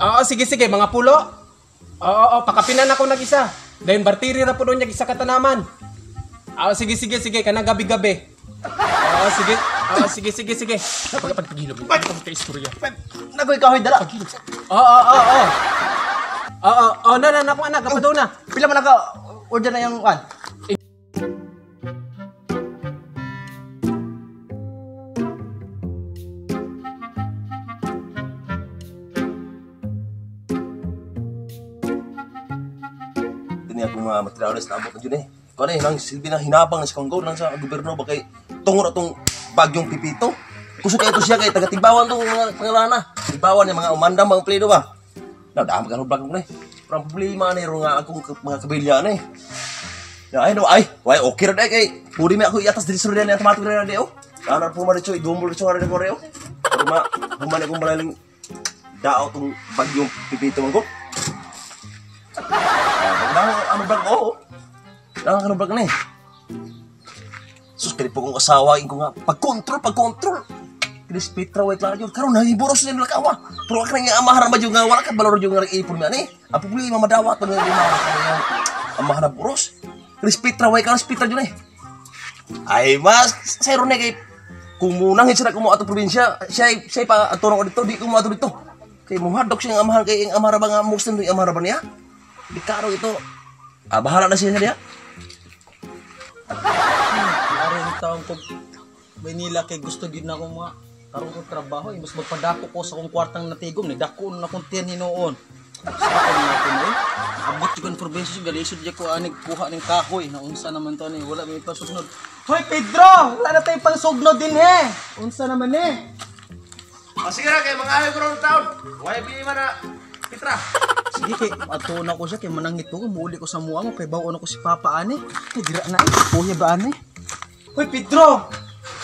Oo, sige sige, mga pulo. Oo, oo, pakapinan ako nag-isa. Dayon bartiri ra po doon niya isa katanaman. Oo, sige sige sige, kanang gabi-gabi. Oo, sige. Oo, sige sige sige. Pagpagpagilog. Pagpagka-istorya. Nagoy kahoy dala. Oo, oo, oo. Oo, oo, na na na akong anak, kapadaw na. Pila man naka order na yung kan? Ini akong mga materials na abot na dyan eh. Kung ano eh, nang silbi na hinabang na sa Congo, nang sa gobyerno ba kay tungod atong bagyong pipito. Kusog kayo ito siya kay taga-Tigbawan itong mga pangalana. Tigbawan yung mga umandang mga pledo ba. Na, dami ka nung ko na eh. Pero ang problema na nga akong mga kabilya na eh. Ay, no, ay, way, okay rin eh kay. Puri may ako iatas dito sa rin ang tomato rin na di oh. Ano po man dito, idumol dito rin ko rin oh. Pero ma, human akong malaling dao itong bagyong pipito man ko. Ano ba ko? Ano ba na eh? Sus, kaya po kong asawa, ko nga, pag-control. Chris Petra, wait lang yun. Karoon, nahiburos na yung lakawa. Pero ako nga amahan ba yung nga, wala ka balor yung nga ipon nga ni. Ang problema, madawa ito nga yung amahan na buros. Chris Petra, wait ka, Chris Petra yun eh. Ay, mas, sayro na kay, kung munang sila kumuha atong probinsya, siya pa ato ko dito, di kumuha ato dito. Kay muhadok siya ang amahan, kay ang amahan ba nga, Muslim yung amahan ba niya? Di karo ito. Ah, bahala na siya niya. Aron taon ko Manila kay gusto gid na akong mga karon kong trabaho, imbes magpadako ko sa akong kwartang natigom ni dako na akong tiyan hinuon. Sa akong na ko eh. Abot jud ang probinsya galisod jud ko anig kuha ning kahoy na unsa naman to ni wala may pasugnod. Hoy Pedro, wala na tay pangsugnod din he. Unsa naman eh? Ah, sige ra kay mga ayo ko ron taon. Way bi man na Petra. Sige kay ato na ko siya kay manangit ko muuli ko sa muang kay bawo na ko si Papa ani. Kay dira na eh. Kuya ba ani? Hoy Pedro.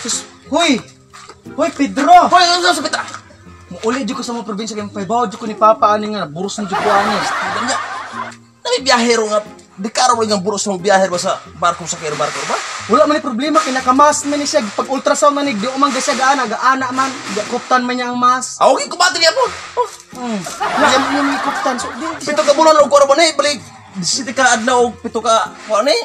Sus, hoy. Hoy Pedro. Hoy, ano sa Petra? Muuli jud ko sa mga probinsya kay pahibaw jud ko ni Papa ani nga buros na jud ko ani. Tignan niya. Nami biyahero nga di karo nga buros ng biyahero ba sa barko sa kero barko ba? Wala man ni problema kay nakamas man ni siya pag ultrasound man ni di umang siya gaana gaana man gakuptan man niya ang mas. Ah, okay kubati niya po. Oh. Wala man niya kuptan so di 7 ka bulan og kuno ba ni balik 17 ka adlaw og 7 ka kuan ni.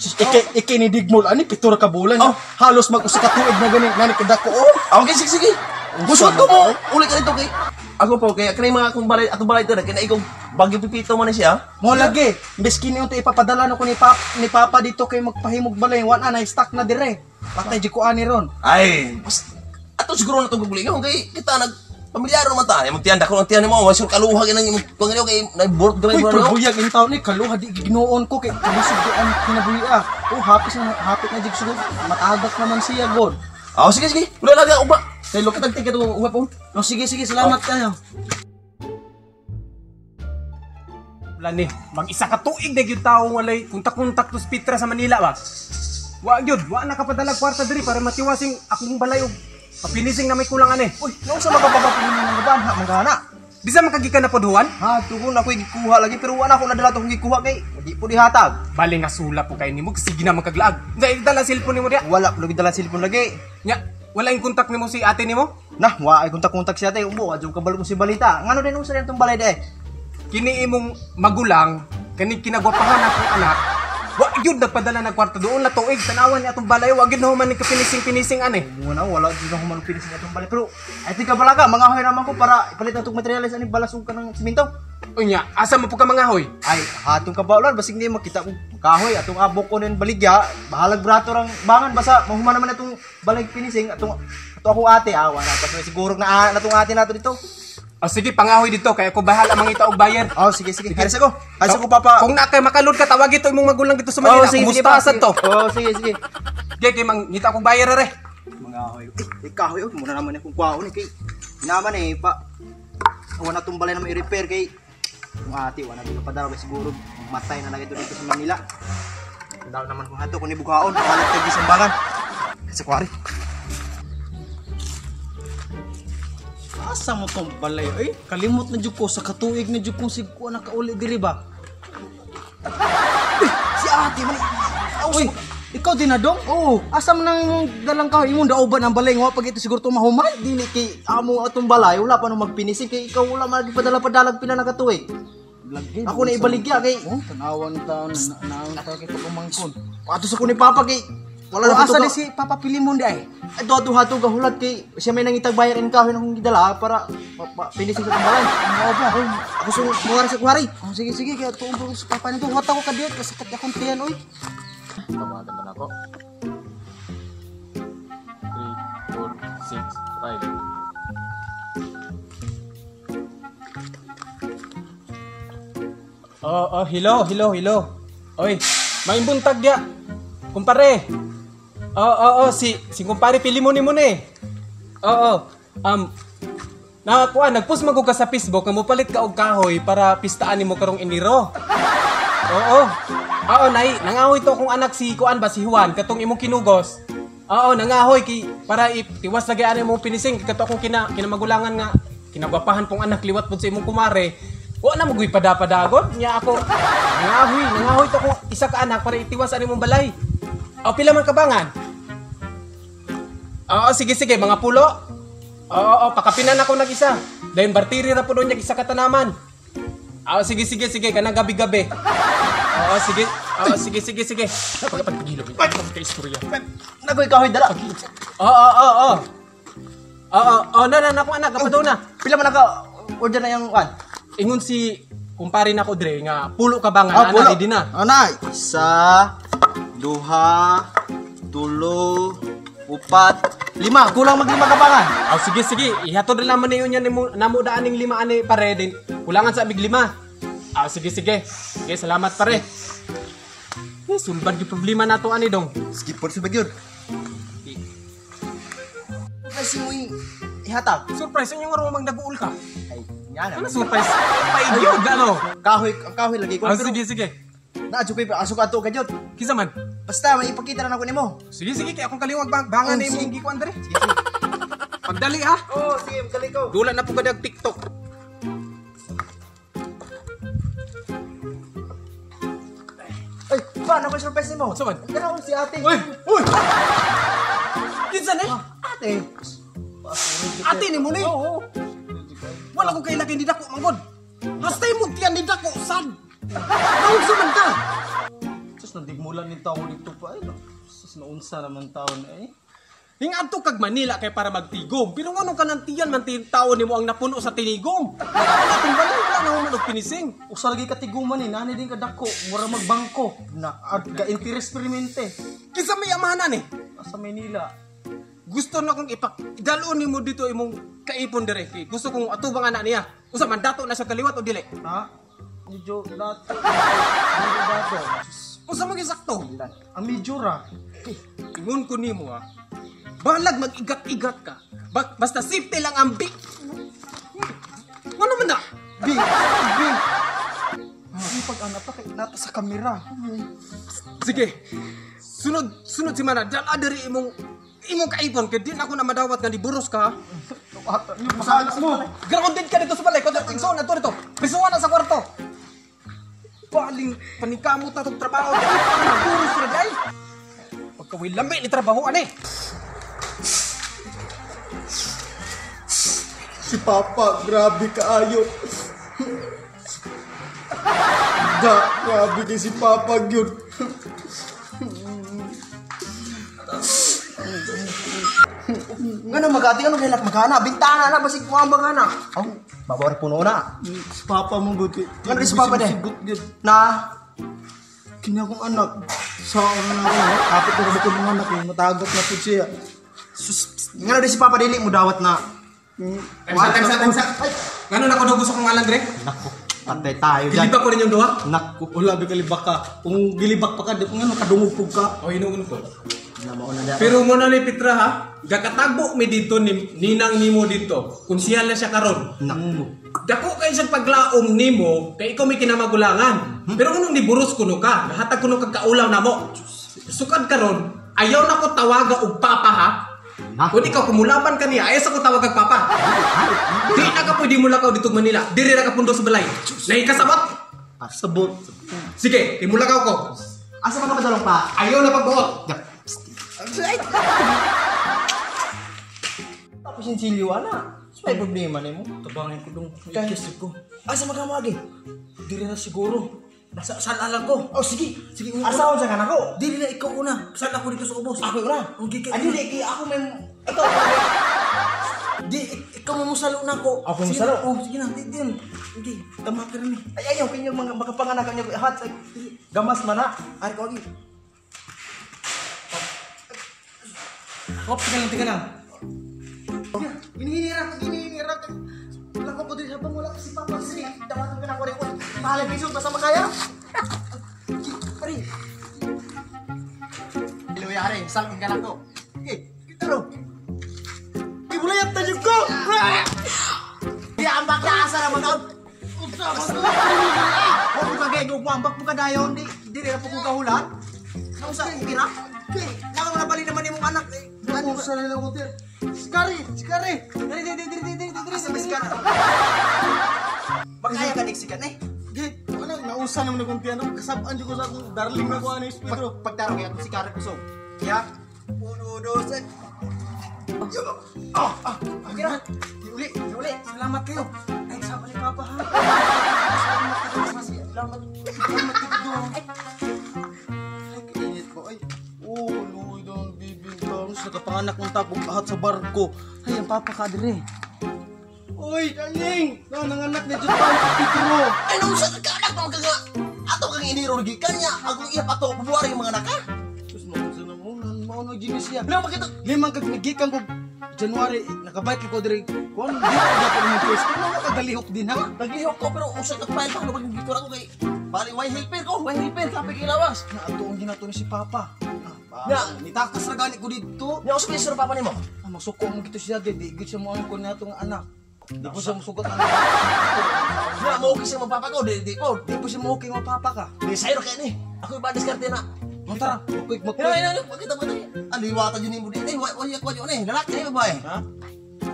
Ike ike ni Digmol ani 7 ka bulan. Oh. Halos mag usa ka tuig na gani nani kadako oh. Ah, okay sige sige. Gusto ko mo uli ka dito kay ako po kay kani mga akong balay atong balay dito kay ikong bagyo pipito man ni siya. Mo lagi, imbes kini unta ipapadala no ko ni Papa dito kay magpahimog balay, wala na stock na dire. Patay jud ko ani ron. Ay, bas ato siguro na itong gugulingon kay kita nag pamilyaro naman tayo. Magtiyan dako ang tiyan nimo, wasur kaluha kay nang imong pangayo kay nagburot gamay Uy, mo. probuyag in taon ni kaluha di ginoon ko kay kalisod di ang kinabuhi ah. Oh, hapis na hapit na jud siguro. Matagak naman siya god. Ah, sige sige. Wala lagi uba. Kay lokit ang ticket uba po. No, sige sige, salamat kayo. Wala ni, mag-isa ka tuig na gyud tawo walay kontak-kontak to Petra sa Manila ba. Wa gyud, wa na kapadala kwarta diri para matiwasing akong balay og papinising na may kulang ani. Uy, naunsa magpapapinin ng gaban ha manggana. Bisa makagikan na podhuan? Ha, tugon ako gikuha lagi pero wala ako nadala tong gikuha kay di po dihatag. Bali nga sula po kay nimo sige na magkaglaag. Dai dala cellphone nimo diya. Wala po lagi dala cellphone lagi. Nya, wala yung kontak nimo si ate nimo? Nah, wa ay kontak-kontak si ate umbo adyo kabalo ko si balita. Ngano din unsa din tong balay de? Kini imong magulang kani kinagwapahan akong anak. Wa gyud nagpadala ng kwarta doon na tuig tanawan ni atong balay wa gyud na human ni kapinising-pinising ani. Muna wala jud na human pinising atong balay pero ay tika balaga mga naman ko para ipalit atong materyales ani balas ug kanang simento. Unya, asa mo po ka mangahoy? Ay, hatong kabaulan basig di makita ko kahoy atong abok ko nin baligya, bahalag brato rang bangan basta mahuman naman atong balay pinising atong ato ako ate ah wala pa siguro na atong ate nato dito. Oh, sige, pangahoy dito kay ako bahala mangita og bayad. Oh, sige sige. Haris ako. Haris ako papa. Kung na kay makalod ka tawag ito imong magulang dito sa Manila. Oh, sige, sige, Kumusta pa, sad to? Oh, sige sige. Sige, kay mangita akong bayad re. Mangahoy. Eh, kahoy oh, muna naman akong kwaon eh kay naman eh pa. Wala tong balay na mai-repair kay kung ate wala na padala siguro matay na lagi dito sa Manila. Daw naman kung hato kun ibukaon, wala tag isambangan. Sa kwari. Asa mo tong balay ay? Kalimot na jud ko sa katuig na jud kong sigko na kauli diri ba. Uy, si ate man. Uy, Ikaw din na dong? Oo. Asa man nang imong dalang kahoy imong dauban ang balay wa pag ito siguro mahuman? Dili kay amo atong balay wala pa nung magpinising kay ikaw wala man padala-padalag pila na ka tuig. Lagi. Ako na ibaligya kay Oh, tanawan taon na naon ta kay pagumangkon. ato sa ko ni Papa kay wala Wala na asa pa ni si Papa Pilimon di ay. Ay duha to gahulat kay siya may nangitag bayar in kahoy na akong gidala para pinising sa atong balay. Mao ba? Ako sa muwari sa kuwari. Oh, sige sige kay tuon ko si Papa nito. Wata ko kadiyot kasakit akong tiyan oy. Tawagan ba na ako? 3, 4, 6, 5. Oh, oh, hello, hello, hello. Oy, maimbuntag dia. Kumpare. Oh, oh, oh, si si kumpare pili mo ni mo ni. Oo. Oh, Nakakuha, nagpost man ko ka sa Facebook nga mopalit ka og kahoy para pistaan nimo karong Enero. Oo. Oo, nay, nangahoy to akong anak si Kuan ba si Juan katong imong kinugos. Oo, nangahoy kay para itiwas lagi ani mo pinising kay kato akong kinamagulangan nga kinagwapahan pong anak liwat pud sa imong kumare. Wa na mo pada-padagon nya ako. Nangahoy to akong isa ka anak para itiwas ani mong balay. O pila man kabangan? Oo, sige sige, mga pulo. Oo, oo, pakapinan ako nag-isa. Dayon bartiri ra pud unya isa ka tanaman. Oo, sige sige sige, kanang gabi-gabi. Oo, sige. Oo, sige sige sige. Pagpagpigilo. Pagka istorya. Nagoy kahoy dala. Oo, oo, oo. Oo, oo, na na akong anak, kapadaw na. Pila man naka order na yung kan? Ingon si kumpare nako dre nga pulo ka bangan, ana ready na. Ana, isa, duha, tulo, upat, lima. Kulang maglima ka bangan. Oh, sige sige, ihatod na lamang niyo niya nimo namo daan ning lima ani pare din. Kulangan sa amig lima. Ah, sige sige. Sige, salamat pare. Eh, sulbad yung problema nato ani dong. Skip por subad yun. Kasi mo yung ihatag. Surprise unyong araw mang naguul ka. Ay, yan. Ano surprise? Paigyod ano? Kahoy, ang kahoy lagi ko. Ah, sige sige. Na, adyo ko aso ka ato ka jud. Kinsa man? Basta may ipakita na nako nimo. Sige sige, kay akong kaliwag bangan na imong gikuan dere. Sige, sige. Pagdali ha. Oh, sige, kali ko. Dula na po kadag TikTok. Ay, paano ko surprise nimo? Unsa man? Ganaon si ate. Uy! Uy! Kinsa ni? Ate. Ate ni mo ni? Oo. Wala ko kaila kay ni dako manggod. Hastay mo tiyan ni dako sad. Naunsa man ka? Sus nandigmulan ni tawo dito pa ay. Sus naunsa naman taon eh. Hingadto kag Manila kay para magtigom. Pero ngano ka nang tiyan man tawo nimo ang napuno sa tinigom. Wala na atong balay, wala na human og pinising. Usa lagi katiguman ni nani din kadako, mura magbangko. Na at ka interest permente. Kinsa may amahanan ni? Sa Manila. Gusto na kong dalon nimo dito imong kaipon dire. Kay gusto kong atubang anak niya. Usa man dato na siya kaliwat o dili? Ha? Medyo dato. Medyo dato. Usa man sakto. Ang medyo ra. Ingon ko nimo ha. Balag mag-igat-igat ka. Basta safety lang ang big. Ano man na? B. B. Ang pag-ana pa kay nata sa kamera. Sige. Sunod si mana. Dala diri imong kaipon kay di na ako na madawat nga diburos ka. Masalas mo. Grounded ka dito sa balay. Kung igsoon na to dito. Prisuan na sa kwarto. Baling panikamot na tong trabaho. Dili pa na buros ra day. Pagkawil lami ni trabaho ani. Si Papa, grabe kaayo. Da, grabe kay si Papa gyud. Ngano magati ano kay magana bintana na basig ko ang bangana. Oh, babawar puno na. Si Papa mo gud. Ngano si Papa de? Na Kini akong anak. Sa ano na ako, kapit na ko mga anak, matagot na pud siya. Sus, ngano di si Papa dili mo dawat na. Times. Ngano na ko daw gusto kong ngalan dire? Nako, patay tayo dyan. Gilibak ko rin yung duha? Nako. Wala ba kalibak ka? Kung gilibak pa ka, di ko ngano kadungog pug ka. O hinuon ko. Namauna na. Pero mo na ni Petra ha, gakatagbo mi dito ni ninang nimo dito. Kung siya na siya karon. Nako. Dako kay siyang paglaom nimo kay ikaw may kinamagulangan. Pero kung niburos kuno ka, nahatag kuno kag kaulaw namo. Sukad karon, ayaw na ko tawaga og papa ha. Kung ikaw kumulaban ka niya, ayaw sa ko tawag kag papa. Di na ka pwede mulakaw dito Manila. Diri ra ka pundo sa balay. Nahi kasabot. Sabot. Sige, imulakaw ko. Asa man ka padulong pa? Ayaw na pagbuot. Tapos yung silyo, ana. So, may problema nimo. Tabangin ko dong. Ikis ko. Asa man ka mo agi? Diri na siguro. Sa saan ko? Oh, sige. Sige, Asa sa kanak ko? Diri na ikaw una. Saan ako dito sa ubos? Ako una. Okay, kay. Ay, dili kay ako may ikaw. Di ikaw mo musalo na ako. Ako Sige musalo? na, oh, sige na, di din. Hindi, tama ka rin eh. Ay, ayaw kinyo mga makapanganak niyo hat. Ay, gamas man na. Ay ko agi. Hop, tika lang, tika lang. Ginihinira, ginihinira. Wala ko po diri habang wala kasi papa. Sige, dawatan ka na ko rin. Bahala piso basta makaya. Pare. Luya rin, salong ka lang ko. Eh, kita ro. Ibulayat na ko. Di ambak na asa na mga Unsa ba to? Huwag ka gay ambak mo ka dayon di di ra po ko kahulat. Nausa kira? Okay, nako na bali naman imong anak eh. Unsa na lang ko dir. Sikari, sikari. Diri, diri, diri, diri, diri, diri. Asa ba sikara? Makaya ka sikan eh. Git, ano, nausa naman akong tiyan. Kasabaan di ko sa akong darling na ko ano is Pedro. Pagdarong kaya si Karen kusog. Ya. Uno, dos, eh. Ah, ah, okay na. Uli, uli. Salamat kayo. Ay, sama ni Papa ha. Salamat kayo. Salamat. Salamat kayo. Ay, kainit ko. Ay, oh, luwi daw ang bibing tao. Nakapanganak ng tapong lahat sa barko. Ay, ang papa ka dire. Uy, darling! No, nanganak na dyan tayo, Pedro. Ay, nung sa ka anak mo ka nga. Ato kang iniro gikan niya. Akong iya pato February mga anak ka. Sus, maunsa na mo. Mauna gini siya. Lang makita Limang kag nagikan ko January, nakabike ko dire. Kuan, di ko dapat mo pwesto. Ano kagalihok din ha? Naglihok ko pero usa ka file pa nung ko ako kay bali why helper ko, why helper kape kay lawas. Na ato ang ginato ni si Papa. Ya. Nitakas ra gani ko dito. Nya usa kay sir papa nimo. Ah, masuko mo gito siya di gid siya mo ang kun nato nga anak. Di po siya musugot anak. Nya mo okay siya magpapa ko di di po. Di po siya mo okay mapapa ka. Di sayo kay ni. Ako iba diskarte na. Mo tara, magkuig Hino magkuig. hino hino pakita mo tayo. Aliwatan yun nimo di. Wa wa wa yun eh. Lalaki ni babae. Ha?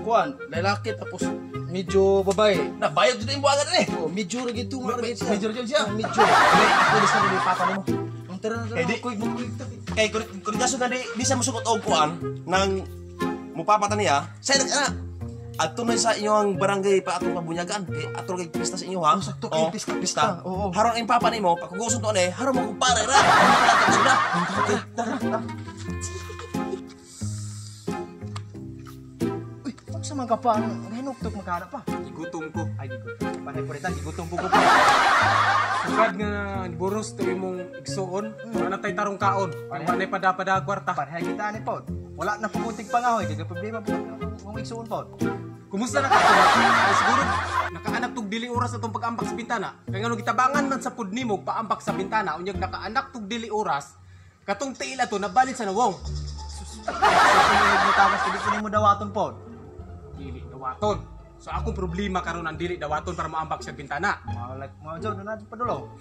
Kuan, lalaki tapos medyo babae. Na bayad jud yung buwangan ni. Oh, medyo ra gito nga ra gid siya. Medyo jud siya. Oh, medyo. Dili, ako diskarte ni papa nimo. Ang tara na tara, Eh, di- magkuig magkuig ta. Kay kun kaso na di di siya musugot og kuan nang mupapata niya. Sayo na. Adto na sa inyong barangay pa atong pabunyagan kay ato kay pista sa inyo ha. Oh, sakto kay Oh, pista, pista. pista. Oo. Haron ang papa nimo pagkuguson to ni, haron mo kumpare ra. Tara, tara, tara. Uy, sa man ka pa? Hinuktok magkana pa. Gigutom ko. Ay, gigutom. Panay po rin, gigutom po ko. Sugad nga boros to imong igsuon, wala na tay tarong kaon. Wala na pada-pada kwarta. Pareha kita ni pod. Wala na po kunting pangahoy, kay problema po kung igsuon pod. Kumusta na ka? Ay, siguro nakaanak tug dili oras atong pag-ambak sa bintana. Kay ngano gitabangan man sa pud nimo paambak sa bintana, unyag nakaanak tug dili oras, katong tiil ato nabalin sa nawong. So kung mo takas kay di po nimo dawaton pod. Dili dawaton. So akong problema karon ang dili dawaton para maambak sa bintana. Malak mo jud na padulo.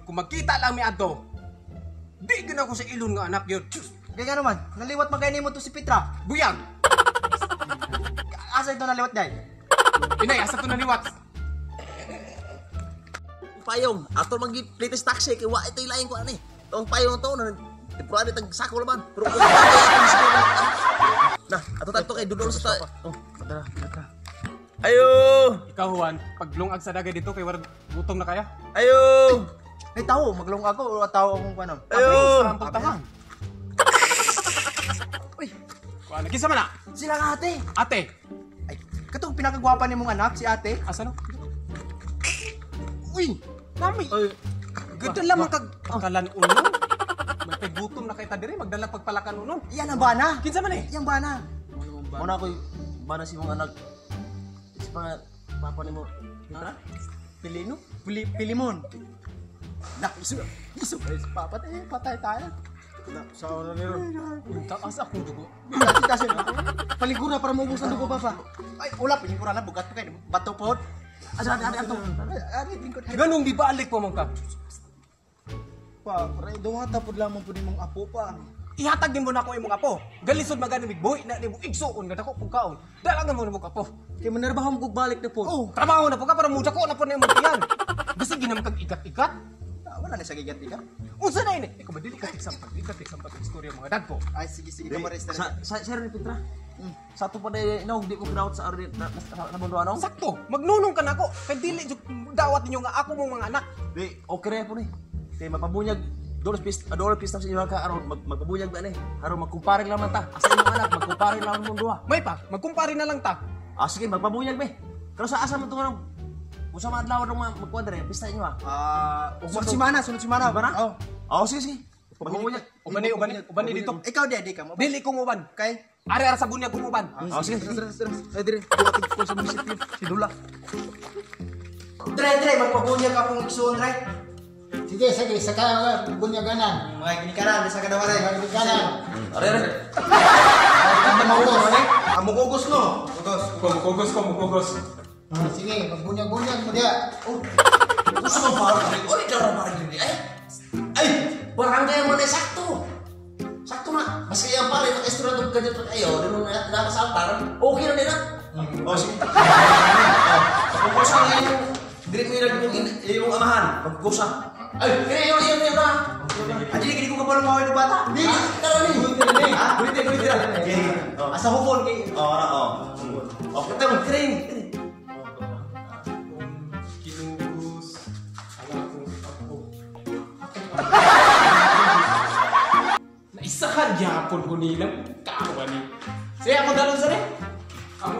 Kung magkita lang mi adto, di gyud ako sa ilon nga anak yun. Diyos, Kay nga naman, naliwat man kay nimo to si Petra. buyag. Asa ito naliwat day? Inay, asa to naliwat? Payong ato magi latest taxi kay wa ito ilain ko ani. Tong payong to na temporary tag sako laman. Pero kung na ato tagto kay dudol sa ta. Oh. Tara, tara. Ayo! Ikaw Juan, paglungag sa dagat dito kay warag gutom na kaya. Ayo! Ay tawo, maglong ako o tawo akong kanon. Ayo! Ang pagtawang. Uy, Kuan, kinsa man na? sila nga ate. Ate, Ay, katong pinakagwapa nimong anak si ate. asa no? Uy, Nami. Ganda lamang kag pakalan unon. May gutom na kay ta diri, magdala pagpalakan unon. yan ang bana. Kinsa man eh? Yang bana. Muna ko'y bana si mong anak. Si pa papa nimo. Ha? Pilino? Pilimon. Nak, isu. Isu. Papa, eh, patay tayo. Na, sa na nero. Unta asa akong dugo. Kasi kasi. Palingkura para maubos ang dugo, Papa. Ay, wala palingkura na bugat pa kay bato pod. Asa ate ate ato. Ari lingkod. Ganong di balik pa man ka. Pa, pre, duwata pod lamang pud nimong apo pa. Ihatag din mo na ako imong apo. Galisod magani mig buhi na nimo igsuon nga dako pug kaon. Dalangan mo nimo apo. Kay manarbaho mo kog balik na po. Oh, trabaho na po ka para mo dako na po na imong tiyan. Basi ginam kag ikat-ikat. Wala na siya giganti ka. Unsa na ini? Ikaw ba dili ka tigsampag, dili ka tigsampag ang istorya mga dagko. Ay, sige, sige, kamaris na. Sa sa ni Petra. Sa ato pa na inaw di ko grawt sa ari na sa mundo anong. Sakto, magnunong ka nako kay dili jud dawat ninyo nga ako mong mga anak. Di okay ra po ni. Kay mapabunyag dolos pis adol pis sa inyo ka aron magpabunyag ba ni. Aron magkumpare lang man ta. Asa imong anak magkumpare lang mong duha. May pa, magkumpare na lang ta. Ah sige magpabunyag be. Pero sa asa man to karong kung sa mga adlaw rong magkuan dere pista inyo ah. Ah, sunod semana, sunod semana. Ba na? Oh. Oh sige sige. Magpabunyag. Ubani, ubani, ubani dito. Ikaw di ka mo. Dili kong uban. Kay Ari ara sa bunyag kong uban. Oh sige. Ay dire, duwatig ko sa munisipyo si Dula. Dre, dre, magpabunyag akong igsuon, dre. Sige, sige, saka bunyaganan. Mga ginikanan, sa kadawa dre. Ginikanan. Are are. Ugos. Amo kugos no. Kugos. Kugos ko, mukugos. Ah, sige, magbunyag-bunyag mo diya. Oh. Gusto mo parang diri. Oy, dara parang diri. Ay. Ay, barangay man ay sakto. Sakto na. Maski ang pare naka-istorya tong ganyan pag ayo, di mo na nakasaltar, okay na nila. Oh, sige. Oh, pagkusa nga yung diri mo yung iyong amahan, pagkusa. Ay, kaya yung iyong iyong na. Adi dili ko kabalo maway ng bata. Di, tara ni. Ha? Gulite, gulite ra. Oh. Asa hupon kay Oh, ora oh. Oh, kita mo kring. Kinugos ang akong apo. Naisahan gyapon ko nila. Kawa ni. Sige, ako dalon sa ni. Ang